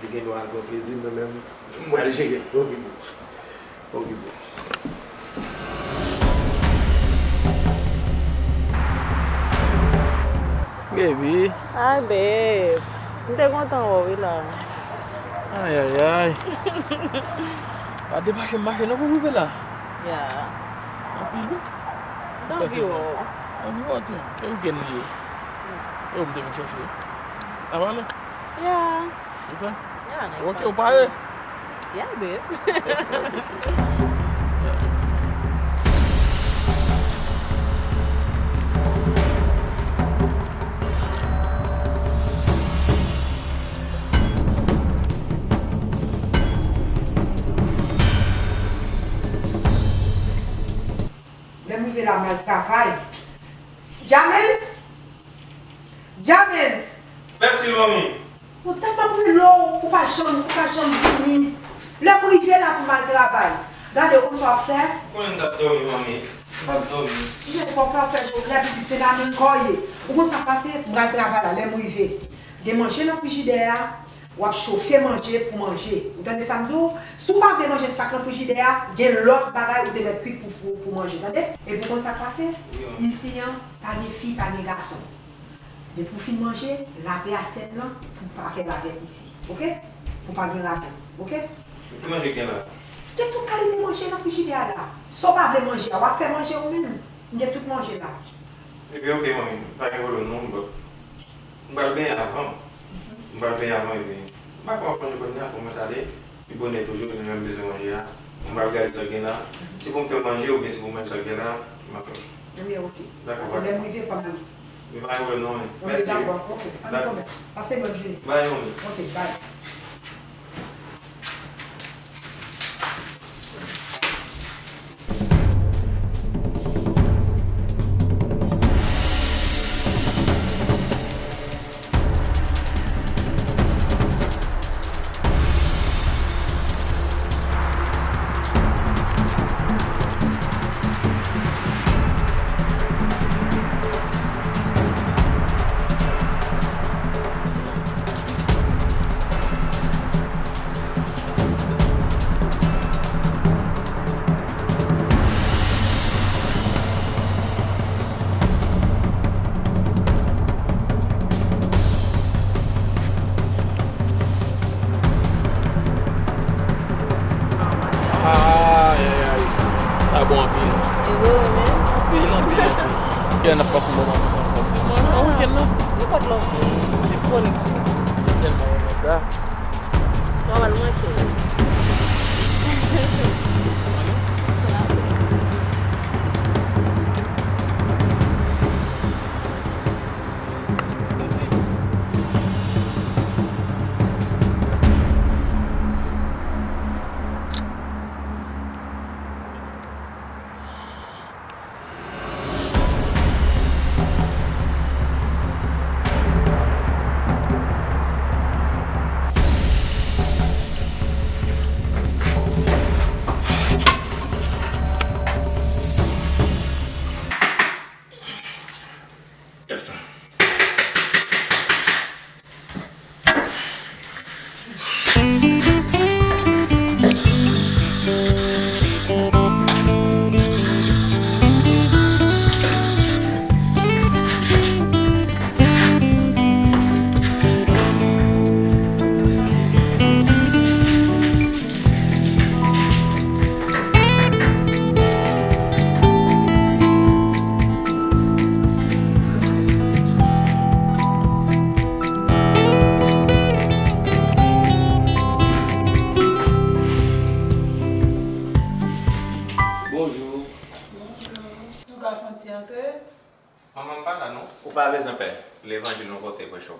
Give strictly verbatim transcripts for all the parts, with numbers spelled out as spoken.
Li gen dwa al pran plezi l, mwen menm, m pral jere l. Okipe w. Okipe w. Baby. Hi, babe. M te kontan wè w wi la. Ay, ay, ay. Pa depache m mache non pou m rive la. Ya. Anpil wi. M te anvi wè w. Anvi wè w tou. E ou gen li ye? E ou m te vin chèche? Apa non? Ya. Ou sa? Ya, nèg. Ok, ou pare? Ya, babe. Ok, ok, cheri. Lè m rive la, m al travay. Jamens! Jamens! Bèt sil, manmi. Lontan m ap rele w, ou pa janm, ou pa janm vini. Lè m rive la pou m al travay. Gade, ou konn sa w ap fè? Ou konnen m t ap dòmi, manmi. M t ap dòmi. Kijan fò w fè, w fè jòb la, pitit se nan men kò w ye. Ou konn sa k pase? M pral travay la, lè m rive. Gen manje nan frijidè a, w ap chofe manje pou manje. Ou tande sa m di w? Si w pa vle manje sa k nan frijidè a, gen lòt bagay ou te mèt kwit pou, pou, pou manje, tande? Epi ou konn sa k pase? Isi an, pa gen fi, pa gen gason. Depi w fin manje, lave asyèt lan pou pa fè ravèt isi, oke? Pou pa gen ravèt, oke? Ki manje k gen la? Gen tout kalite manje nan frijidè a la. Sa w pa vle manje a, w ap fè manje ou menm. M gen tout manje la. Ebyen, oke, manmi, pa gen pwoblèm non, but m pral benyen avan. M pral benyen avan, epi m pa kwè w ap manje kounye a, pou mwen t ale. Pi bonè toujou, nou menm bezwen manje a. M pral gade sa k gen la. Si pou m fè manje oubyen si pou m manje sa k gen la, m ap fè. Ebyen, oke. Dakò, pase lè m rive, pa m ale. Men pa gen pwoblèm non, men. Ok, mèsi. Dakò, oke. Pa gen pwoblèm. Pase bòn jounen. Bay, manmi. Oke, bay. Ay, ay, ay. Sa bon anpil. E wi, wi, men. Anpil, anpil, anpil. Kè n ap pase yon bon moman ansanm. Ti moman, nan wikenn nan. Nenpòt lè w disponib. Mwen tèlman renmen sa. Nòmalman, ke. Bonjou. Bonjou. Nou ka fè yon ti antre? Manman m pa la non. Ou pa bezwen pè. Levanjil nou pote preche w.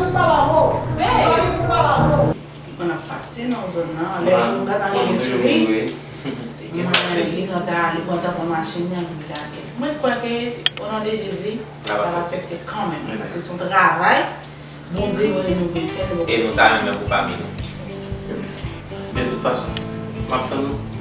gen pou pale avè w. Ou pa gen pou pale avè w. Li konn ap pase nan zòn nan, lè yon gad nan lespri, li gentan, li gentan pran machin nan, li lage. Mwen kwè ke, o non de Jezi, l ap aksepte kanmenm, paske se yon travay Bondye voye nou vin fè, nou. E nou ta renmen pou pami nou. De tout fason, m ap tann nou.